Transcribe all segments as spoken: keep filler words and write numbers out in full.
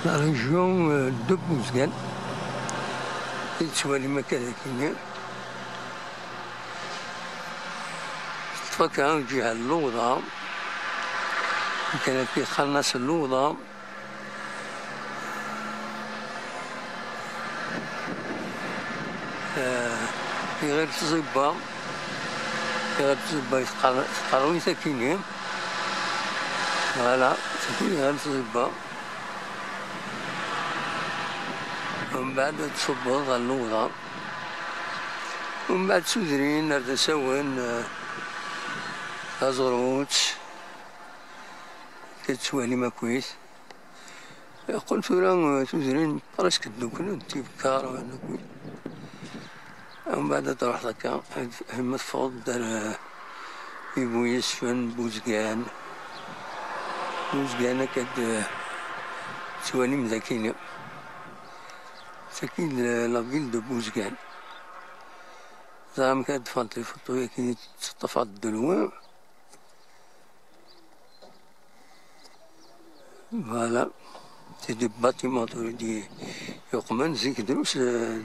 La région, euh, de Bouzguel. Tettwalim akka dagi-nni. Teṭṭef akka lǧiha n Lewḍa. Kan akka qqaren-as Lewḍa. Eh, iɣil tẓibba, iɣil tẓibba teqqar-, teqqar-, wi takini. Voilà, takini iɣil tẓibba. Umbeɛd ad tṣubbeḍ ɣer Lewḍa. Umbeɛd sudrin ar d asawen, eh, taẓrut, tettwalim akkit. Yeqqel tura, eh, tudrin presque dduklent, ibekkaṛ, eh, nekkni. Umbeɛd ad truḥeḍ akka, ad, ma teffɣeḍ-d ar, eh, Ibu Yesfen, Buzgan. Buzgan akka d, eh, tettwalim d akini. Tagi d la ville de Buzgan. Ẓer amek ad d-ffɣent les photos-agi teṭṭafeḍ de loin. Voilà. C'est des bâtiments tura d-yeqqimen zik, drus,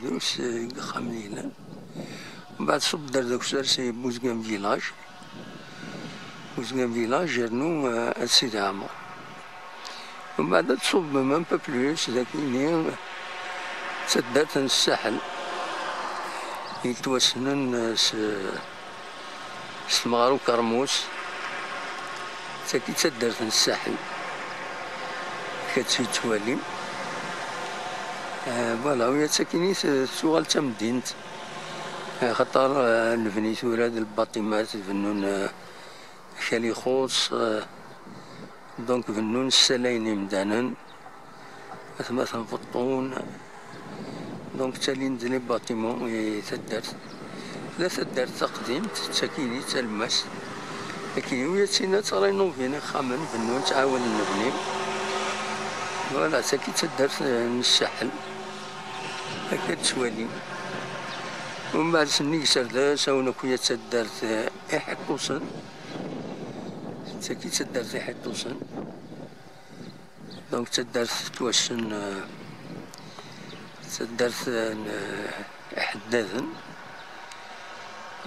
drus n yexxamen yellan. Mbeɛd tṣubb-d ar deg users Buzgan village. Buzgan village, yernu, eh, ar Sidi Ɛmer. Mbeɛd ad tṣubbem un peu plus, dagi-nni, d taddart n Ssaḥel. Yettwassnen, eh, s s tmeɣra ukermus, d tagi d taddart n Ssaḥel. Akka tt-yettwalim. Eh, voilà, wi ttakini t-, tuɣal d tamdint. Eh, xaṭer, eh, nebni tura d lbaṭimat, bennun, eh, akal ixuṣ, eh, donc bennun ssalayen imdanen. Atmaten beṭṭun. Donc, ttalin-d les bâtiments i taddart. Tella taddart taqdimt, d takini, d talemmast. Akken wi ad tina ttṛinuvin ixxamen, bennun, ttɛawanen lebni. Voilà, tagi d taddart, eh, n Ssaḥel. Akka d-ttwalim. Umbeɛd sennig s ar d asawen akk ya d taddart, eh, Iḥiṭṭusen. Tagi d taddart Iḥiṭṭusen. Donc, d taddart tettwassen, eh, d taddart n, eh, iḥeddaden,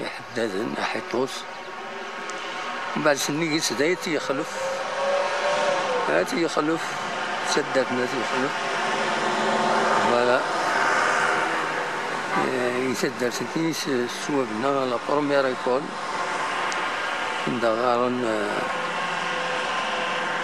iḥeddaden, aḥiṭus. Mbeɛd sennig-s d At Yexlef, At Yexlef, d taddart n At Yexlef. Voilà. Eh, i taddart-agi s-, s-, tettwabna la première école, anda ɣaren, eh,